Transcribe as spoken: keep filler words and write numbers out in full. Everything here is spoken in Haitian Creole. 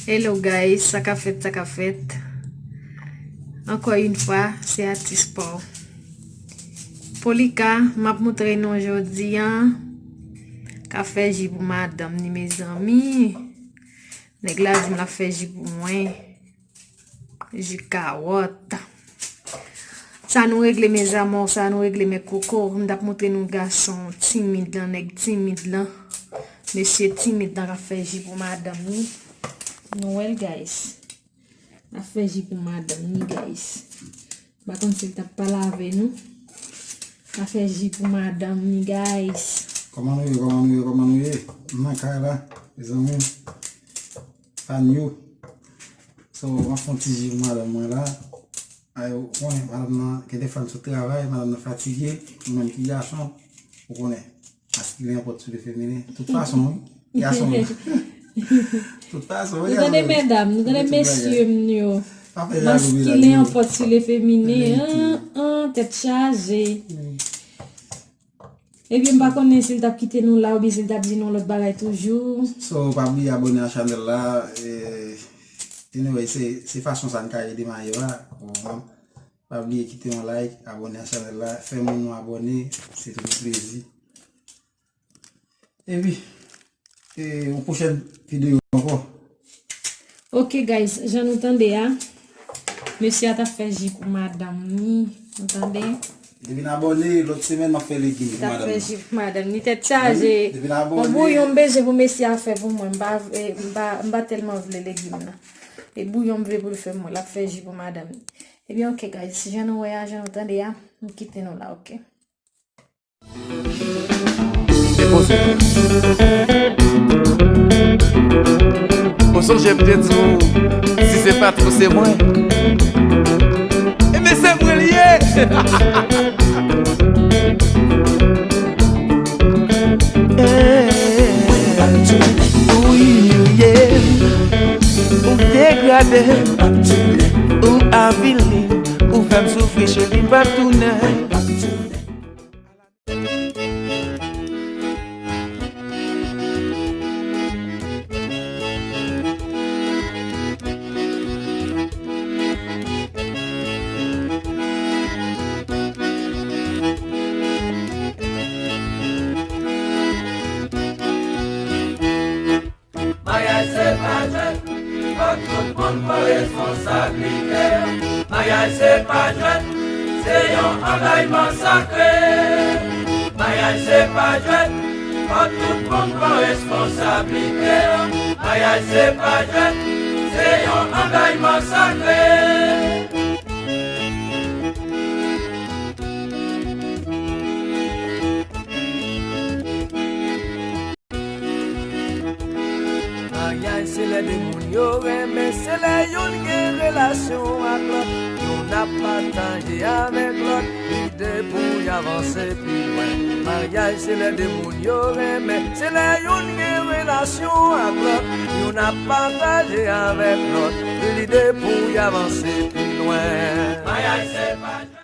Hello guys, sa k ap fèt, sa k ap fèt? Ankò yon fwa, se atis pa w. Polika, m ap montre nou jodi a, k ap fè ji pou madanm ni, mezanmi. Nèg la di m l ap fè ji pou mwen. Ji kawòt. Sa nou regle, mes amours, sa nou regle, mes cocos. M t ap montre nou gason timid lan, nèg timid lan. Mesye timid lan k ap fè ji pou madanm ni. Nou wè l, guys. L ap fè ji pou madanm ni, guys. M pa konn si l t ap pale avè nou. L ap fè ji pou madanm ni, guys. Kòman nou ye, kòman nou ye, kòman nou ye? M nan kay la, mezanmi. Pa nou. So, m ap fè yon ti ji pou madanm mwen la. Ay, ou konnen, madanm nan, gen de fwa l sot travay, madanm nan fatige, ou menm ki gason, ou konnen. Maskilen anpòt sou le feminen. Tout fason, wi. Gason, wi. Tout fason, wi, nou tande, medam, nou tande mesye m yo. Maskilen anpòt sou le feminen. An, an, tèt chaje. Ebyen, m pa konnen si l t ap kite nou la oubyen si l t ap di nou lòt bagay toujou. So, pa bliye abòne a chanèl la. E, anyway, se, se fason sa n ka ede Maeva, ou konprann? Pa bliye kite yon like, abòne a chanèl la, fè moun nou abòne, se toujou plezi. Epi, e, yon pwochèn videyo ankò. Ok, guys, jan nou tande a, mesye a t ap fè ji pou madanm ni, nou tande? Depi n abòne, lòt semèn m ap fè legim pou madanm nan. T ap fè ji pou madanm ni, tèt chaje. Depi n abòne. Bon, bouyon m bezwen pou mesye a fè pou mwen, m pa, e, m pa, m pa tèlman vle legim nan. E bouyon m vle pou l fè mwen, l ap fè ji pou madanm ni. Ebyen, ok, guys, jan nou wè a, jan nou tande a, m kite nou la, ok? Depoze. Ou sonje m te di w, si se pa t ou, se mwen. Ebyen, se mwen li ye! Ou imilye m, ou degrade m, ou avili m, ou fè m soufri, cheri, m p ap tounen. Maryaj se pa jwèt, fòk tout moun pran responsablite yo. Maryaj se pa jwèt, se yon angajman sakre. Maryaj se pa jwèt, fòk tout moun pran responsablite yo. Maryaj se pa jwèt, se yon angajman sakre. Maryaj se lè de moun yo renmen, se lè youn gen relasyon ak lòt, youn ap pataje avèk lòt lide pou y avanse pi lwen. Maryaj se lè de moun yo renmen, se lè youn gen relasyon ak lòt, youn ap pataje avèk lòt lide pou y avanse pi lwen. Maryaj se pa